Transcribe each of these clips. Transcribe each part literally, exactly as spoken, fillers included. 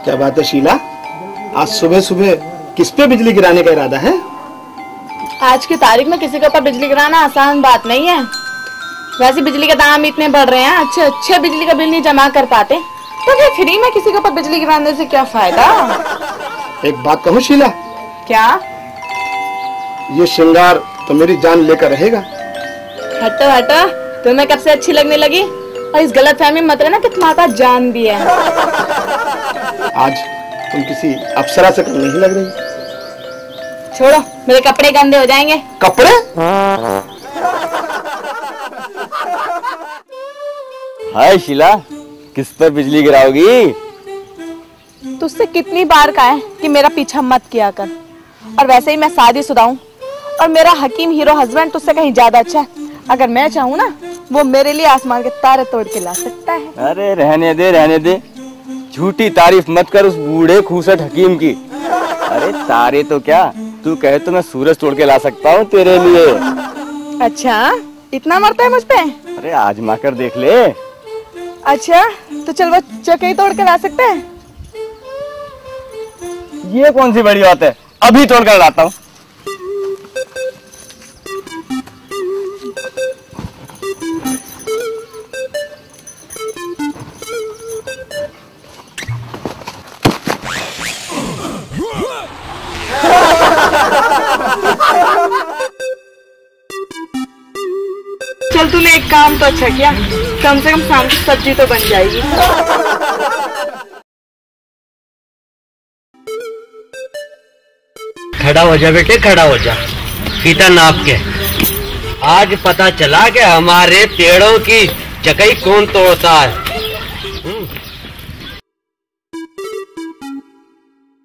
क्या बात है शीला, आज सुबह सुबह किस पे बिजली गिराने का इरादा है? आज की तारीख में किसी के ऊपर बिजली गिराना आसान बात नहीं है। वैसे बिजली के दाम इतने बढ़ रहे हैं, अच्छे अच्छे बिजली का बिल नहीं जमा कर पाते, तो फिर फ्री में किसी के ऊपर बिजली गिराने से क्या फायदा? एक बात कहूँ शीला? क्या? ये श्रृंगार तो मेरी जान लेकर रहेगा। हटो हटो, तुम्हें कब से अच्छी लगने लगी? और इस गलतफहमी में मत रहना कि तुम्हारे पास जान भी है। आज तुम किसी अप्सरा से कम नहीं लग रही। छोड़ो, मेरे कपड़े गंदे हो जाएंगे। कपड़े? हाय शीला, किस पर बिजली गिराओगी? तुझसे कितनी बार कहा है कि मेरा पीछा मत किया कर, और वैसे ही मैं शादीशुदा हूँ, और मेरा हकीम हीरो हस्बैंड तुझसे कहीं ज्यादा अच्छा है। अगर मैं चाहूँ ना, वो मेरे लिए आसमान के तारे तोड़ के ला सकता है। अरे रहने दे, रहने दे, झूठी तारीफ मत कर उस बूढ़े खूसट हकीम की। अरे तारे तो क्या, तू कहे तो मैं सूरज तोड़ के ला सकता हूँ तेरे लिए। अच्छा, इतना मरता है मुझ पे? अरे आजमा कर देख ले। अच्छा, तो चल वो चकई तोड़ के ला सकते हैं? ये कौन सी बड़ी बात है, अभी तोड़ कर लाता हूँ। चल, तूने एक काम तो अच्छा किया, कम से कम शाम की सब्जी तो बन जाएगी। खड़ा हो जा बेटे, खड़ा हो जा। फीता नाप के। आज पता चला कि हमारे पेड़ों की चकई कौन तोड़ता है। हम्म।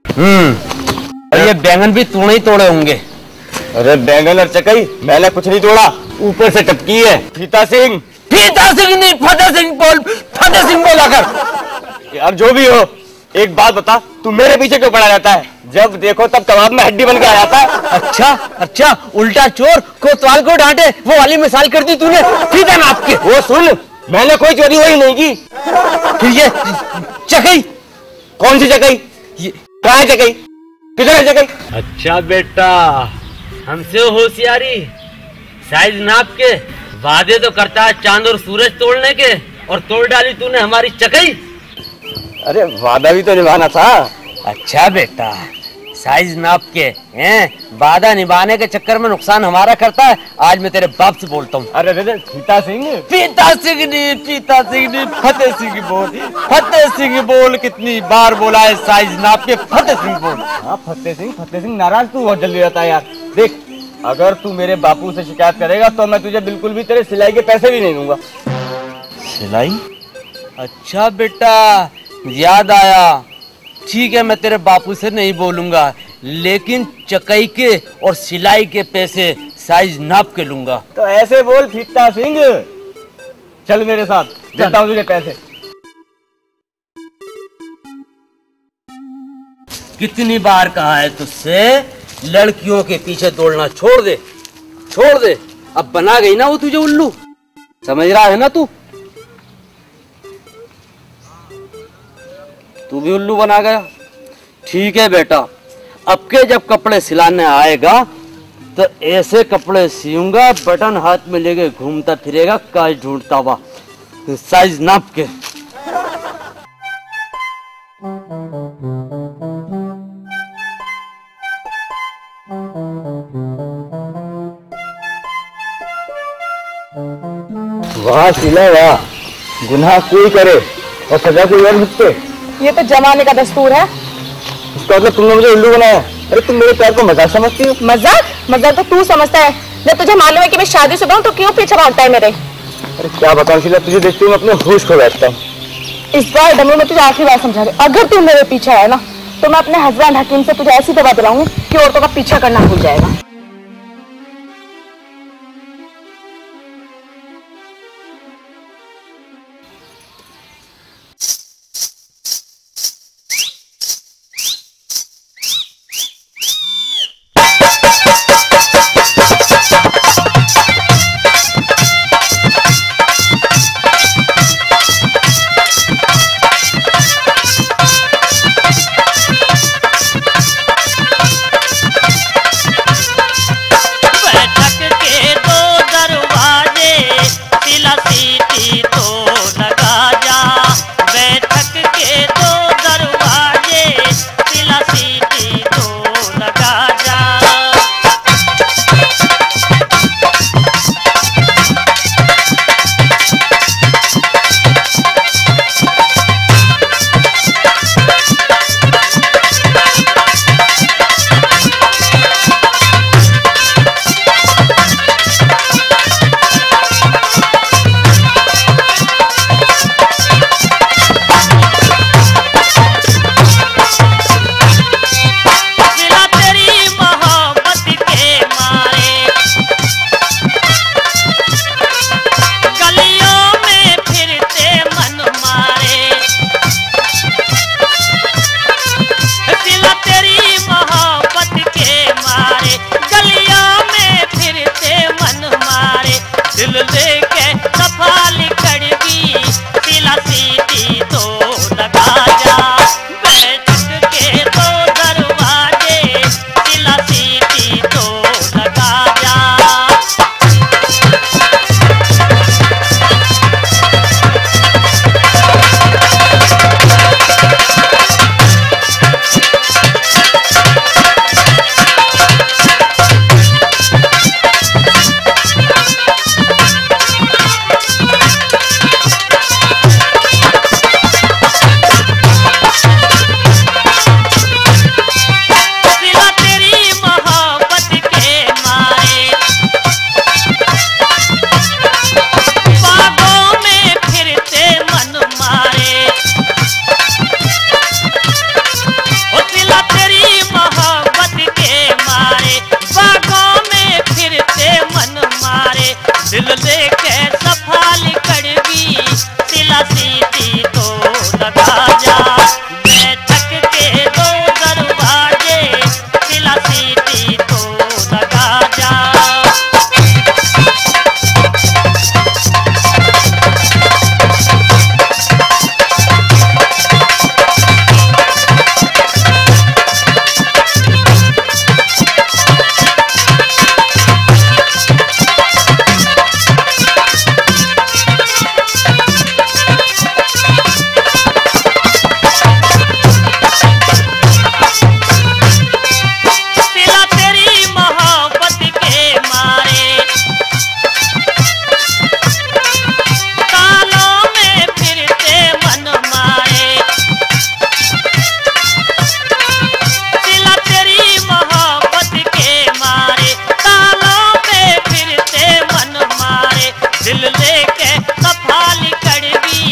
हम्म। और ये बैंगन भी तूने ही तोड़े होंगे। अरे बैंगन और चकई मैंने कुछ नहीं तोड़ा, ऊपर से टपकी है। फीता सिंह। फीता सिंह नहीं, फतेह सिंह बोल, फतेह सिंह बोला कर। यार जो भी हो, एक बात बता, तू मेरे पीछे क्यों पड़ा रहता है? जब देखो तब कबाब में हड्डी बन के आ जाता है। अच्छा, अच्छा, उल्टा चोर कोतवाल को डांटे, वो वाली मिसाल कर दी तूने। फीता नाप के। वो सुन, मैंने कोई चोरी वोरी नहीं की। फिर ये चकई? कौन सी चकई? ये कहाँ है चकई? किधर है चकई? अच्छा बेटा, हमसे होशियारी, साइज नाप के वादे तो करता है चांद और सूरज तोड़ने के, और तोड़ डाली तूने हमारी चकई। अरे वादा भी तो निभाना था। अच्छा बेटा, साइज नाप के हैं, वादा निभाने के चक्कर में नुकसान हमारा करता है। आज मैं तेरे बाप से बोलता हूँ। अरे, अरे, अरे, फीता सिंह। फीता सिंह नहीं, फीता सिंह नहीं, फतेह सिंह बोल, फतेह सिंह बोल। कितनी बार बोला है, साइज नाप के फतेह सिंह बोल। हाँ, फतेह सिंह, फतेह सिंह, नाराज तू बहुत जल्दी रहता है यार। देख, अगर तू मेरे बापू से शिकायत करेगा तो मैं तुझे बिल्कुल भी तेरे सिलाई के पैसे भी नहीं दूंगा। सिलाई? अच्छा बेटा, याद आया, ठीक है, मैं तेरे बापू से नहीं बोलूंगा, लेकिन चकई के और सिलाई के पैसे साइज नाप के लूंगा। तो ऐसे बोल फीता सिंह, चल मेरे साथ, चल। देता हूँ तुझे पैसे। कितनी बार कहा है तुझसे, लड़कियों के पीछे दौड़ना छोड़ दे, छोड़ दे। अब बना गई ना वो तुझे उल्लू, समझ रहा है ना तू? तू भी उल्लू बना गया। ठीक है बेटा, अब के जब कपड़े सिलाने आएगा तो ऐसे कपड़े सीऊंगा, बटन हाथ में लेके घूमता फिरेगा, काज ढूंढता हुआ, साइज नाप के। वाह शीला वाह, गुनाह कोई करे और सजा कोई और भुगते। ये तो जमाने का दस्तूर है। इसका मतलब तुमने मुझे उल्लू बनाया। अरे तुम मेरे प्यार को मजाक समझती हो? मजाक? मजाक तो तू समझता है। जब तुझे मालूम है कि मैं शादीशुदा हूँ तो क्यों पीछे भागता है मेरे? अरे क्या बताऊँ शीला, तुझे देखते हुए मैं अपने होश खो बैठता हूँ। इस बार डमरू मैं तुझे आखिरी बार समझा रही हूँ, अगर तू मेरे पीछे आया ना तो मैं अपने हस्बैंड हकीम से तुझे ऐसी दवा दिलाऊंगी कि औरतों का पीछा करना भूल जाएगा। के सफाली कड़वी, सिला सीटी तो लगा जा। बैठक के दो दरवाजे, सिला सीटी तो लगा जा। सिला तेरी मोहब्बत के मारे, बागों में फिरते मन मारे। ओ सिला तेरी मोहब्बत के मारे, बागों में फिरते मन मारे। दिल लेके सफाली कड़वी, सिला सीटी तो लगा जा। बैठक के दो दरवाजे, सिला सीटी तो लगा जा। सिला तेरी मोहब्बत के मारे, तालों में फिरते मन मारे। सिला तेरी मोहब्बत के मारे, तालों में फिरते मन मारे। दिल लेके सफाली कड़वी,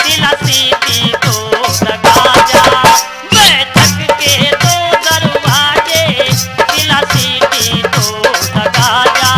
सिला सीटी तो लगा जा। बैठक के दो दरवाजे, सिला सीटी तो लगा जा।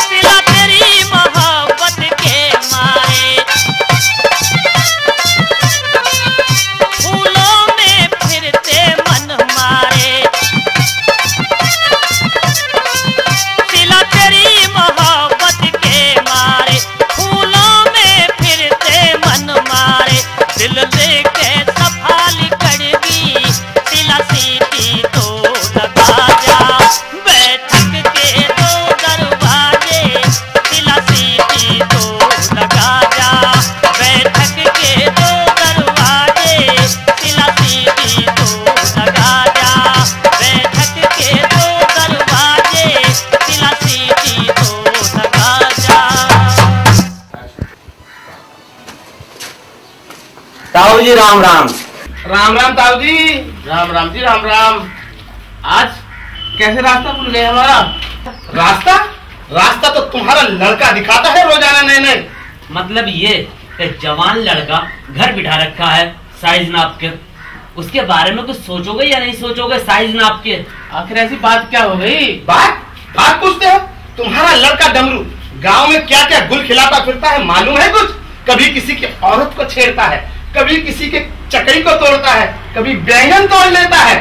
सिला तेरी मोहब्बत के मारे, फूलों में फिरते मन मारे। सिला तेरी मोहब्बत के मारे, फूलों में फिरते मन मारे। दिल लेके सफाली कड़वी, सिला सीटी तो लगा जा। बैठक के दो दरवाजे, सिला सीटी तो लगा जा। बैठक के दो दरवाजे, सिला सीटी तो लगा जा। बैठक के दो दरवाजे, सिला सीटी तो लगा जा। ताऊ जी, राम राम। राम राम ताऊ जी। राम राम जी, राम राम। आज कैसे रास्ता भूल गए हमारा? रास्ता? रास्ता तो तुम्हारा लड़का दिखाता है रोजाना नए नए। मतलब ये कि जवान लड़का घर बिठा रखा है साइज नाप के, उसके बारे में कुछ सोचोगे या नहीं सोचोगे साइज नाप के? आखिर ऐसी बात क्या हो गई? बात? बात पूछते हो? तुम्हारा लड़का डमरू गांव में क्या क्या गुल खिलाता फिरता है, मालूम है कुछ? कभी किसी की औरत को छेड़ता है, कभी किसी के चकई को तोड़ता है, कभी बैंगन तोड़ लेता है।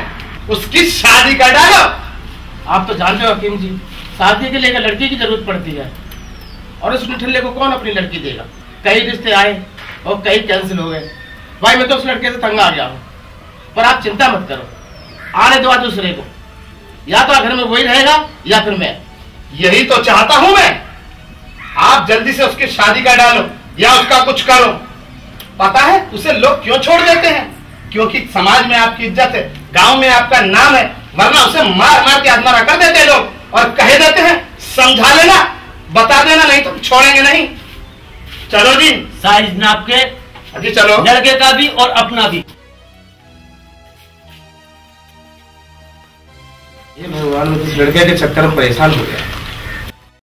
उसकी शादी कर डालो। आप तो जानते हो हकीम जी, शादी के लिए एक लड़की की जरूरत पड़ती है और उस ठल्ले को कौन अपनी लड़की देगा? कई रिश्ते आए और कई कैंसिल हो गए। भाई, मैं तो उस लड़के से तंग आ गया हूँ, पर आप चिंता मत करो, आने दो आज दूसरे को। या तो घर में वही रहेगा या फिर मैं। यही तो चाहता हूँ मैं। आप जल्दी से उसकी शादी कर डालो या उसका कुछ करो। पता है उसे लोग क्यों छोड़ देते हैं? क्योंकि समाज में आपकी इज्जत है, गांव में आपका नाम है, वरना उसे मार मार के अधमरा कर देते लोग और कह देते हैं, समझा लेना, बता देना, नहीं तो हम छोड़ेंगे नहीं। चलो जी। साइज नाप के। हाँ जी, चलो। लड़के का भी और अपना भी। ये भगवान, मैं इस लड़के के चक्कर में परेशान हो गया।